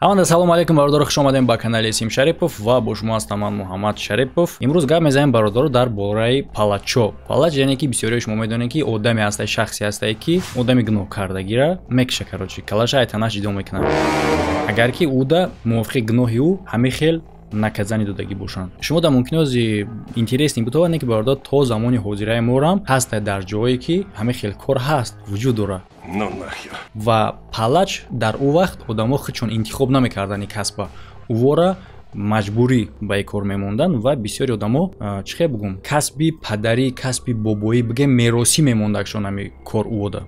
Ҳаманда салом алейкум, бародаро, хуш омадем ба канали Исим Шарипов ва бо шумо ҳастам ман, Муҳаммад Шарипов. Имрӯз гап мезанем, бародаро, дар бораи палачо. Палач, яъне ки бисёриҳои шумо медонед, ки одаме ҳастай, шахсе ҳастай, ки одами гуноҳкардагира мекиша, короче, калаша айтанаш ҷидо мекунад, агар ки ӯда мувофиқи гуноҳи ӯ ҳамин хел наказание додагӣ бошанд. Шумо да мумкин ози интересный бутова, не ки, бародар, то замони ҳозираи морам ҳастай, дар ҷое ки ҳамин хел кор ҳаст, вуҷуд дорад. Ну нахер. Ва палач дар ӯ вақт одамо худшон интихоб намекарданд ин касба, ӯвора маҷбурӣ ба ин кор мемонданд. Ва бисёри одамо, чӣ хел бугум, касби падарӣ, касби бобоӣ, бигем, меросӣ мемондакшон ҳами кор ӯода.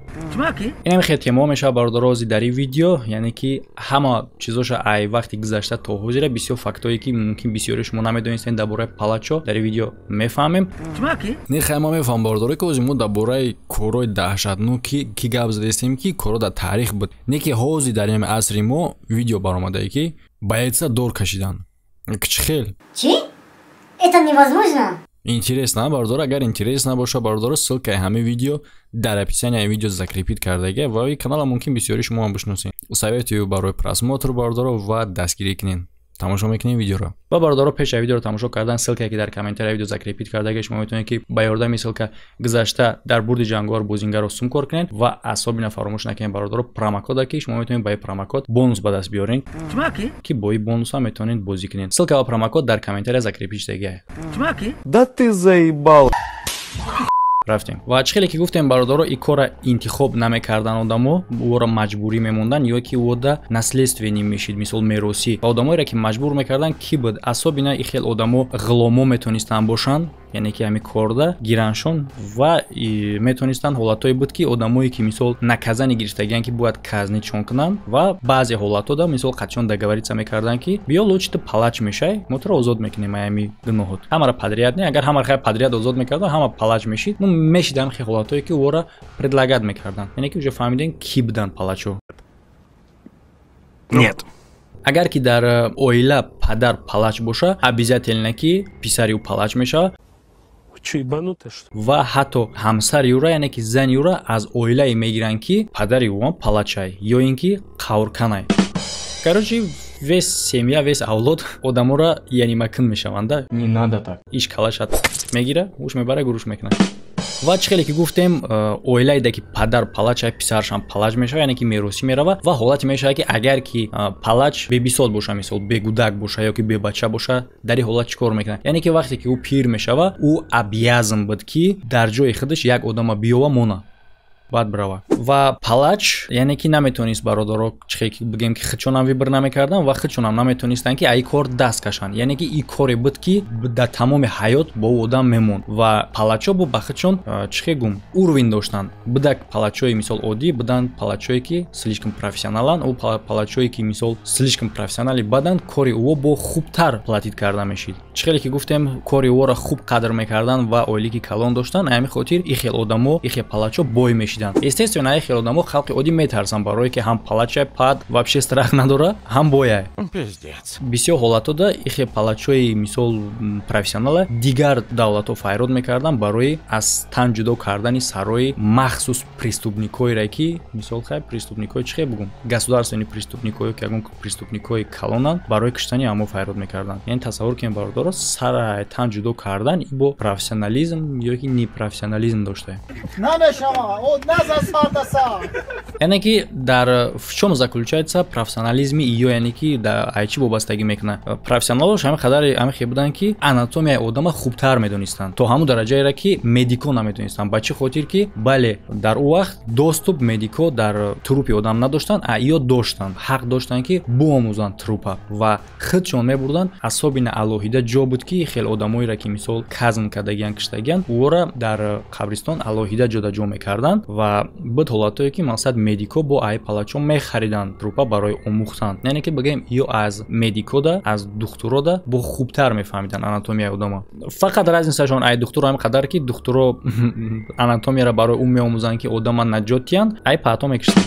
Ин ҳами хел темаҳо мешавад, бародаро, ози дар ин видео, яъне ки ҳама чизоша ай вақти гузашта то ҳозира, бисёр фактҳое, ки мумкин бисёри шумо намедонистед дар бораи палачо, дар ин видео мефаҳмем. Не, хай, ма мефаҳмам, бародаро, ки ози мо дар бораи корҳои даҳшатнок ки гап задаистем, ки корҳо дар таърих буд, не ки ҳозир дар ин асри мо видео баромадае, ки ба яйца дор кашидан. Чӣ хел? Чӣ? Это невозможно. Интересно, бародаро? Агар интерес набоша, бародаро, ссылкаи ҳамин видео дар описанияи видео закрепить кардага ва ин канала мумкин бисёри шумо ҳам бишносед. Советую барои просмотр, бародаро, ва дастгирӣ кунед. Тамошо мекунем видеоро. Ва, бародаро, пеш аз видеоро тамошо кардан, ссылкае, ки дар комментария видео закрепить кардага, шумо метавонед, ки ба ёрдами ссылка гузашта дар бурди ҷанговар бозингарро сум кор кунед. Ва особенно фаромӯш накунед, бародаро, промокода, ки шумо метавонед ба ин промокод бонус ба даст биёред, ки бо ин бонус ҳам метавонед бозӣ кунед. Ссылка ва промокод дар комментария закрепить шудагиа. Да ты заебал. Рафтем. Ва чӣ хеле ки гуфтем, бародаро, ин корра интихоб намекарданд одамо, ӯро маҷбурӣ мемонданд ё ки ӯда наследственный мешид, мисол, меросӣ. Ва одамоеро, ки маҷбур мекарданд, кӣ буд? Особенно ин хел одамо ғуломо метонистанд бошанд, яъне ки ҳамин корда гираншон ва метонистанд. Ҳолатҳое буд, ки одамое, ки мисол наказание гирифтагиянд, ки бояд казнитшон кунанд, ва баъзе ҳолатҳода, мисол, қатъиён договориться мекарданд, ки биё, лучше ту палач мешай, мо туро озод мекунем аями гуноҳот. Ҳамаро подряд не, агар ҳамаро хай подряд озод мекарданд, ҳама палач мешид. Ну, мешид ҳам хел ҳолатҳое, ки ӯро предлагать мекарданд, яъне ки уже фаҳмидем, кӣ буданд палачо. Нет. Агар ки дар оила падар палач боша, обязательно ки писари ӯ палач мешавад. Чё, ебанутая, что ли? Ва ҳатто ҳамсари ӯра, яъне ки зани ӯра, аз оилае мегиранд, ки падари ӯ палачай ё ин ки қаврканай. Короче, весь семья, весь авлод одаморо янимакун мешаванда. Не надо так. Иш калашат мегира, уш мебара, гуруш мекунад. Ва чӣ хеле ки гуфтем, оилаеда ки падар палачай, писарашам палач мешавад, яъне ки меросӣ мерава. Ва ҳолате мешавад, ки агар ки палач бебисот боша, мисол, бегудак боша ё ки бебача боша, дар ин ҳолат чӣ кор мекунад? Яъне ки вақте ки ӯ пир мешава, ӯ обязан буд, ки дар ҷои худаш як одама биёва, мона, баъд бирава. Ва палач, яъне ки наметавонист, бародаро, чихе ки бигем, ки худшонам выбор намекарданд ва худшонам наметавонистанд, ки ай кор даст кашанд. Яъне ки ин коре буд, ки дар тамоми ҳаёт бо ӯ одам мемонд. Ва палачо бо ба худшон, чихе гум, уровень доштанд. Будак палачои, мисол, оддӣ буданд, палачое, ки слишком профессионаланд. Ӯ палачое, ки, мисол, слишком профессионали баданд, кори ӯ бо хубтар платить карда мешид. Чӣ хеле ки гуфтем, кори ӯро хуб қадр мекарданд ва ойлики калон доштанд. Ҳамин хотир ин хел одамо, ин хел палачо бой мешиданд. Естественно, ин хел одамо халқи оддӣ метарсанд, барое ки ҳам палачай, пад вообще страх надора, ҳам бояй. Пиздец. Бисёр ҳолатҳода ин хел палачои, мисол, профессионала дигар давлатҳо файрод мекарданд барои аз тан ҷудо кардани сарои махсус преступникҳоере, ки, мисол, хай, преступникҳои, чӣ хел бугум, государственный преступникҳое, ки ягон преступникҳои калонанд, барои куштани ҳамо файрод мекарданд. Яъне тасаввур кунед, бародаро, сара тан ҷудо кардан бо профессионализм ё ки непрофессионализм дошта. Намешава, о наза сардаса. Яъне ки дар в чём заключается профессионализми ё, яъне ки дар ай чӣ вобастагӣ мекунад? Профессионалош ҳамин қадари ҳамин хел буданд, ки анатомияи одама хубтар медонистанд, то ҳамун дараҷаеро, ки медико наметонистанд. Ба чӣ хотир? Ки бале, дар ӯ вақт доступ медико дар трупи одам надоштанд, а ё доштанд, ҳақ доштанд, ки биомӯзанд трупа ва худшон мебурданд. Особенно алоҳида ҷо буд, ки хел одамоеро, ки, мисол, казн кардагиян, киштагиян, ӯро дар қабристон алоҳида ҷода ҷо мекарданд. Ва буд ҳолатҳое, ки, мақсад, медико бо ай палачо мехариданд трупа барои омӯхтан. Яъне ки бигӯем, ё аз медикода, аз духтурода бо хубтар мефаҳмиданд анатомияи одама. Фақат разницашон ай духтуро ҳамин қадар, ки духтуро анатомияро барои ӯ меомӯзанд, ки одама наҷот диҳанд, ай паҳто мекиштанд.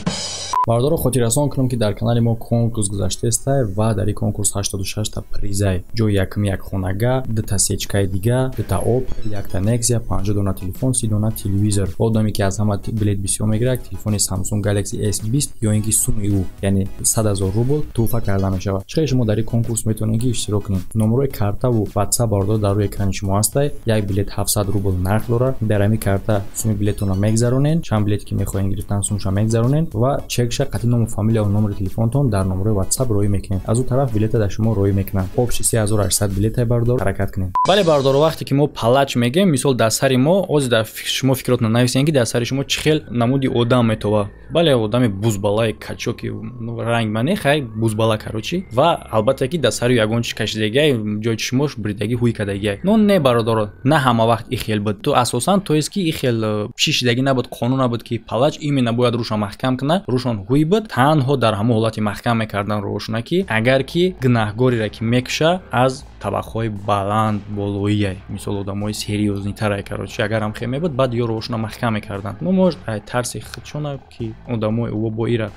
Бародаро, хотиррасон кунам, ки дар канали мо конкурс гузаштаеста ва дар ин конкурс 86 та призай: ҷои якум як хонага, дута сечкаи дига, дута Опел, якта Нексия, 50 дона телефон, 30 дона телевизор. Одаме, ки аз ҳама билет бисёр мегирад, телефони Samsung Galaxy S20 ё ин ки суми ӯ, яъне 100 000 рубл тӯҳфа карда мешавад. Чӣ шумо дар ин конкурс метавонед ки иштирок кунед? Номерои картаву WhatsApp бародаро дар рӯи экрани шумо ҳастай. Як билет 700 рубл нарх дорад. Дар ҳамин карта суми билетонро мегзаронед, чанд билете ки мехоҳед гирифтан сумша мегзаронед ва чекша қатъи ному фамилия ва номери телефонтон дар номерои WhatsApp роӣ мекунед. Аз ӯ тараф билета дар шумо роӣ мекунанд. Общий 3800 билетай бародаро, ҳаракат кунед. Бале бародаро, вақте ки мо палач мегем, мисол дар сари мо, ози дар шумо фикротон нависен ки дар сари шумо чӣ хел намуди одам метова. Бале, одами бузбалаи качоки ранг мане, хай бузбала короче. Ва албатта ки дар сари ягон чиз кашидагиай, ҷои чишмош бридагӣ ҳуй кардагиай. Но не бародаро, на ҳама вақт и хел буд. То асосан то есть ки и хел чишидагӣ набуд, қонун набуд ки палач именно бояд рӯшон маҳкам кунад, рӯшон ҳуй буд. Танҳо дар ҳамон ҳолати маҳкам мекардан рӯшона ки агар ки гунаҳгореро ки мекуша аз табақҳои баланд болоияй, мисол одамои серьёзнитарай короче, агар ҳам хел мебуд, баъд ё рӯшона маҳкам мекарданд. Ну может ай тарси худшона ки одамои ӯ бо ира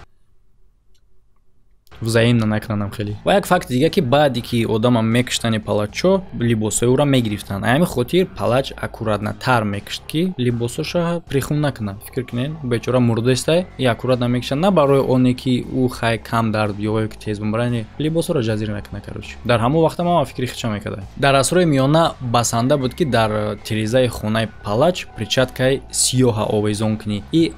взаимно накунанд хеле. Ва як факти дига ки баъде ки одама мекуштани палачо, либосҳои ӯро мегирифтанд. Ҳамин хотир палач аккуратнатар мекушт ки либосҳоша прихун накунад. Фикр кунед, бечора мурдестай, и аккуратно мекушад на барои оне ки ӯ хай кам дард ё ки тез бимира, не, либосҳоро ҷазир накунад короче. Дар ҳамон вақта ман фикри хича мекардам. Дар асрҳои миёна басанда буд ки дар тирезаи хонаи палач перчаткаи сиёҳа овезон кунӣ. И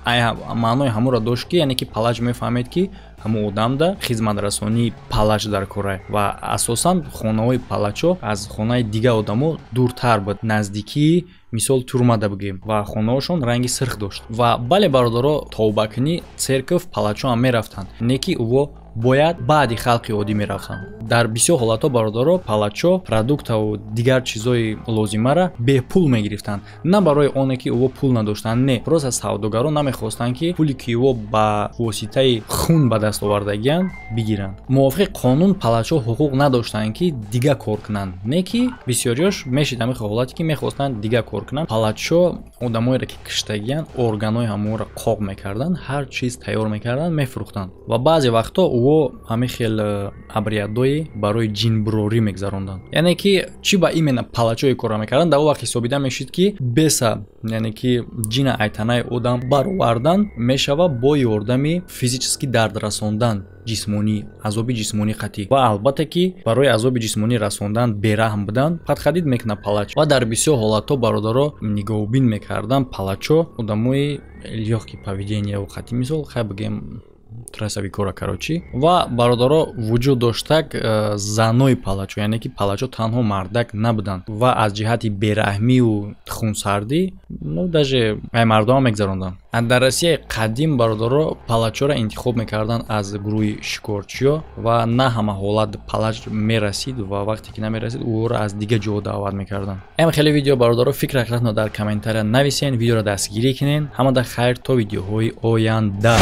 маънои ҳамонро дошт ки яъне ки палач мефаҳмед ки ҳамон одамда хизматрасонии палач дар кора ва асосан хонаҳои палачо аз хонаи дигар одамо дуртар буд, наздикии мисол турмада бигем, ва хонаҳошон ранги сирх дошт. Ва бале бародаро, тавбакунӣ церков палачо ҳам мерафтанд, не ки ӯво бояд баъди халқи оддӣ мерафтанд. Дар бисёр ҳолатҳо бародаро палачо продуктаву дигар чизҳои лозимаро бепул мегирифтанд, на барои оне ки ӯво пул надоштанд, не, просто савдогарон намехостанд ки пуле ки ӯво ба воситаи хун ба даст овардагианд бигиранд. Мувофиқи қонун палачо ҳуқуқ надоштанд ки дига кор кунанд, не ки бисёриёш мешид ҳамин ҳолате ки мехостанд дига кор кунанд. Палачо одамоеро ки киштагианд, органҳои ҳамонро қоқ мекарданд, ҳар чиз тайёр мекарданд, мефурӯхтанд. Ва баъзе вақтҳо ӯ ҳамин хел обрядҳои барои ҷинбурорӣ мегзаронданд. Яъне ки чӣ ба именно палачои корро мекарданд, дар он вақт ҳисобида мешид ки беса, яъне ки ҷина айтанаи одам баровардан мешава бо ёрдами физически дард расондан, ҷисмонӣ, азоби ҷисмонӣ қатъӣ. Ва албатта ки барои азоби ҷисмонӣ расондан бераҳм будан подходид мекунад палач. Ва дар бисёр ҳолатҳо бародаро нигоҳубин мекарданд палачо одамои лёгкий поведения қатъӣ, мисол хай бигем трасави кора короче. Ва бародаро вуҷуд доштак занои палачо, яъне ки палачо танҳо мардак набуданд ва аз ҷиҳати бераҳмию хунсардӣ, ну даже ай мардоам мегзаронданд. Дар Россияи қадим бародаро палачоро интихоб мекарданд аз гурӯҳи шикорчиё ва на ҳама ҳолат палач мерасид ва вақте ки намерасид ӯро аз дигар ҷо даъват мекарданд. Ам хеле видео бародаро, фикр ақлатонро дар комментария нависен, видеоро дастгирӣ кунен. Ҳамада хайр то видеоҳои оянда.